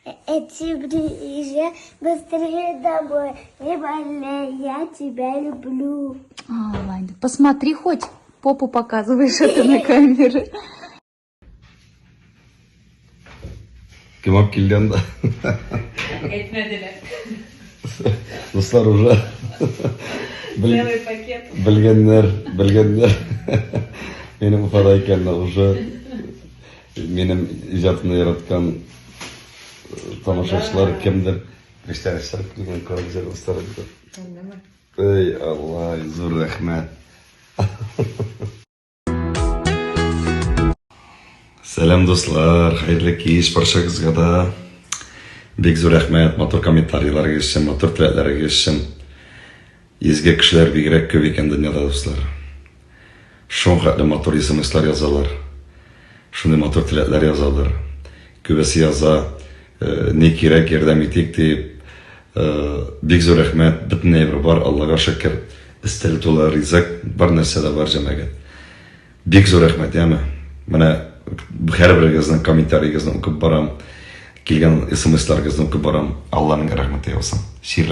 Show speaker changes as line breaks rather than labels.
Әти, приезжай быстрее домой. Не болей, я тебя люблю.
А, Ваня, посмотри хоть, попу показываешь это на камеры.
Кем алып килде анда?
Әйтмәделәр.
Дуслар уже
Целый пакет.
Белгәннәр, белгәннәр. Минем Уфада икәнне уже минем иҗатымны яраткан э, тамашачылар кемдер күчтәнәчләр килгән карагыз дуслар. Эй, Алла, зур рәхмәт. Сәлам дуслар, хәерле кич барчагызга да. Бик зур рәхмәт матур комментарийларыгыз өчен, матур теләкләрегез өчен. Изге кешеләр бигрәк күп икән дөньяда, дуслар. Шуң хәтле матур смслар язалар. Шундый матур теләкләр язалар. Күбесе яза, э, ни кирәк, ярдәм итик дип. Э, бик зур рәхмәт, бөтен әйбер бар, Аллага шөкер. Өстәл тулы ризык, бар нәрсә дә бар, җәмәгать. Бик зур рәхмәт, яме. Менә һәрберегезнең комментариегезне укып барам, килгән смсларыгызны укып барам. Алланың рәхмәте яусын. Чирле.